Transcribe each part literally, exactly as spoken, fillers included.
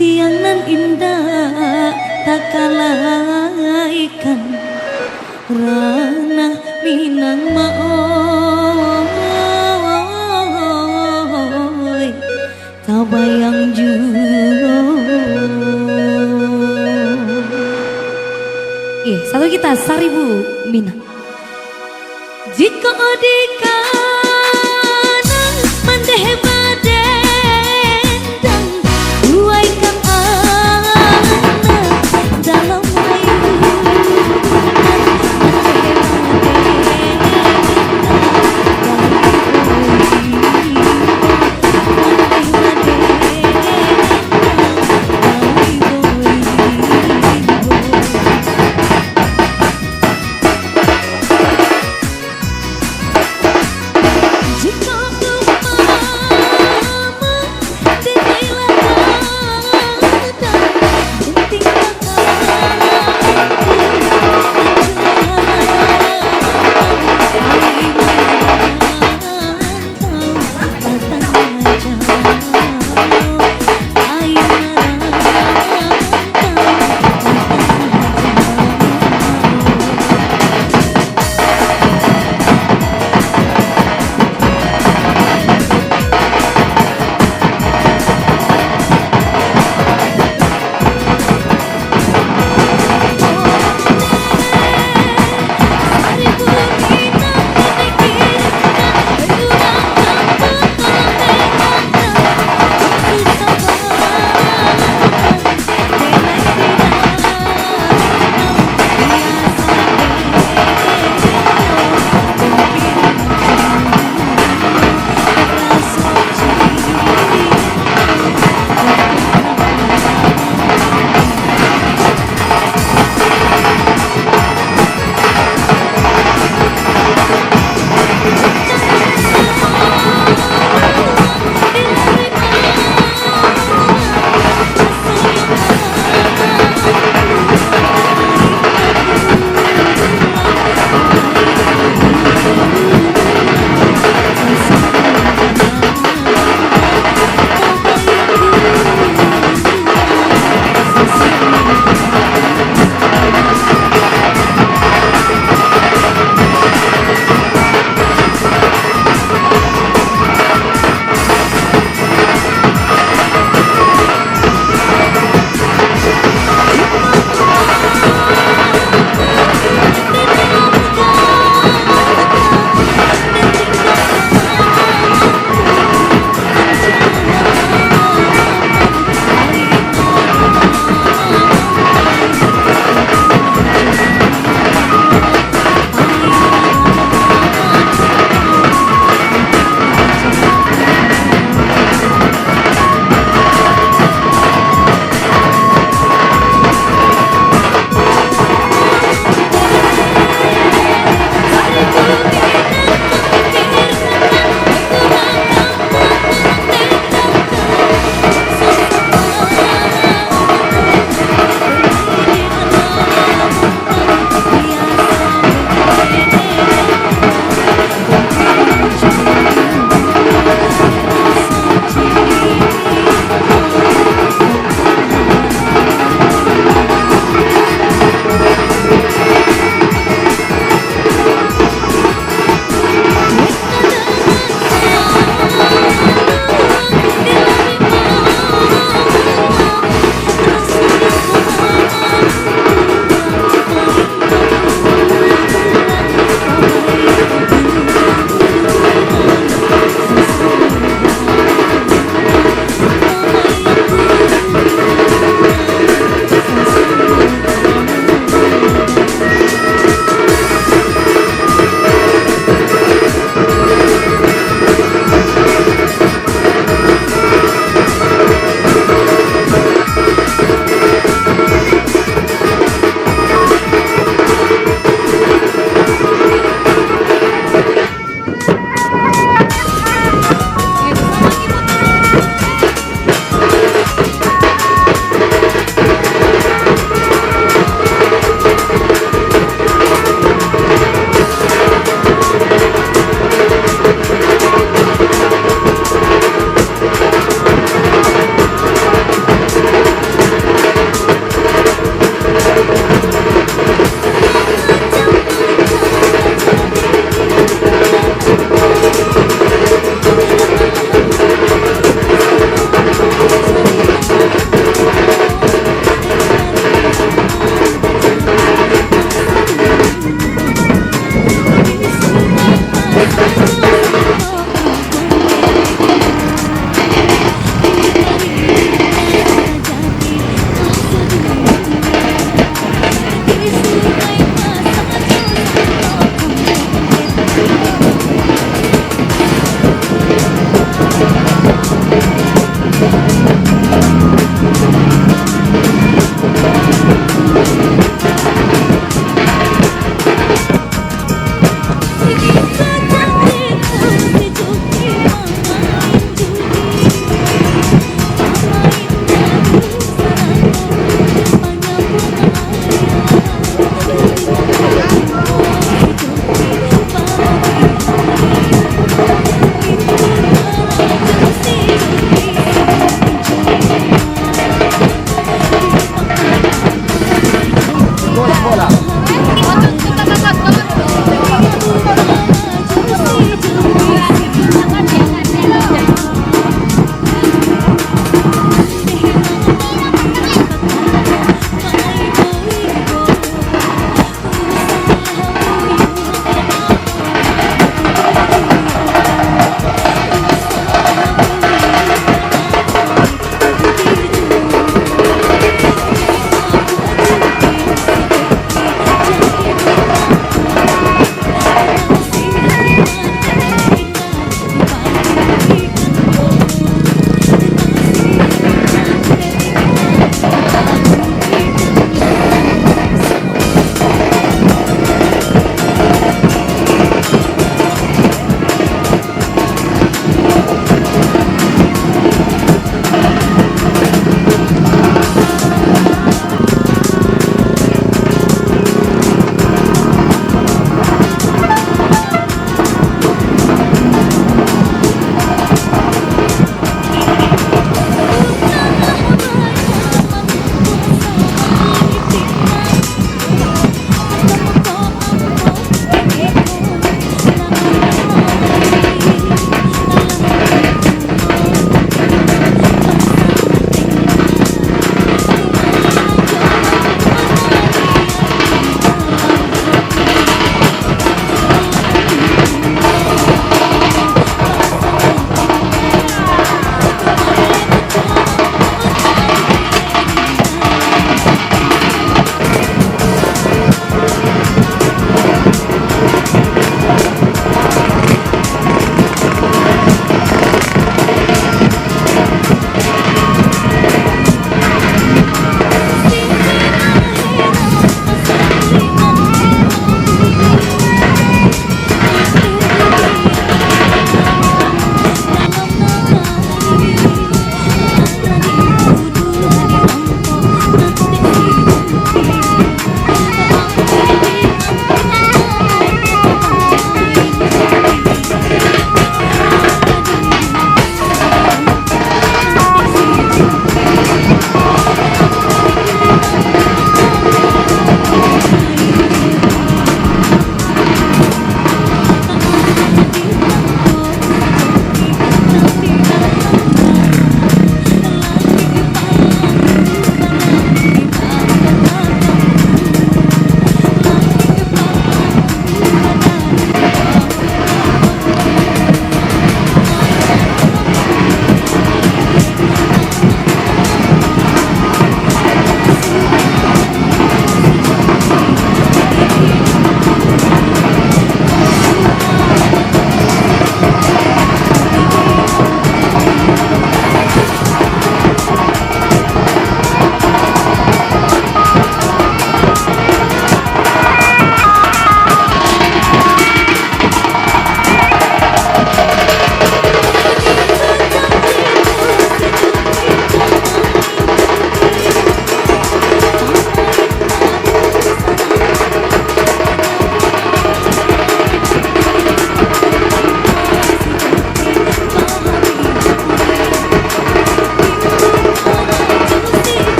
Tiang nan indak takalaikan, ranah Minang ma oi, tabayang juo. Eh, satu kita, Saribu Minang. Jikok dikanang mandeh badendang, buai kang anak dalam ayunan, mandeh badendang, mandeh badendang, mandeh badendang.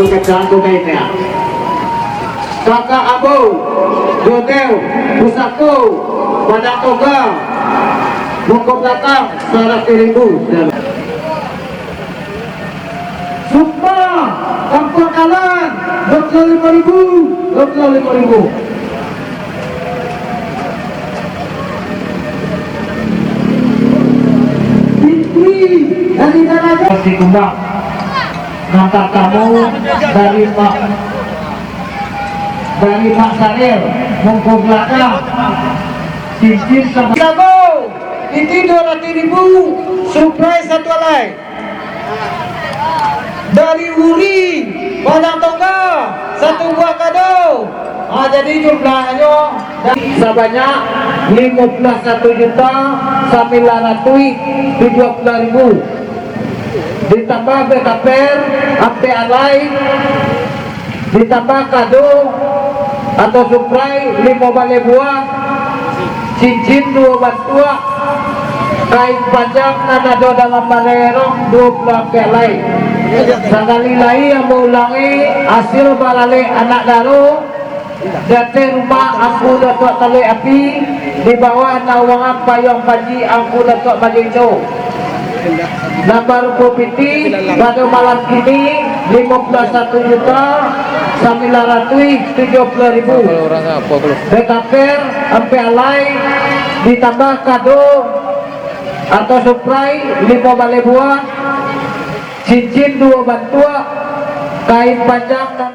Kacang tu kainnya. Kakak Abou, Jodel, Pusako, Padang Toga, Mongkok Belakang, Sarati Ribu. Sumpah, Kampung Kalan, dua puluh lima ribu, dua puluh lima ribu. Fitri dari Daraja. Masih Kumbang. Nan partamo dari Mak, dari Mak Saril, Mongkok Belakang, cincin sama. Sago, itu dua ratus ribu, surprise satu alai. Dari Uri, Padang Tongga, satu buah kado. Ah, jadi jumlahnyo sabanyak limo puluah satu juta sambilan ratuih tujuah puluah ribu. Ditambah betaper, ampek alai, ditambah kado atau suprai limo baleh buah, cincin duo bantuak, kain panjang nan ado dalam balerong duo puluah ampek alai. Sakali lai ambo ulangi, asil baralek anak daro, di ateh rumah Angku Datuak Taluik Api, di bawah naungan payuang panji Angku Datuak Malinjo. Nan barupo pitih pado malam kini, limo puluah satu juta sambilan ratuih tujuah puluah ribu. Betaper ampek alai, ditambah kado atau suprai limo baleh buah, cincin duo bantuak, kain panjang nan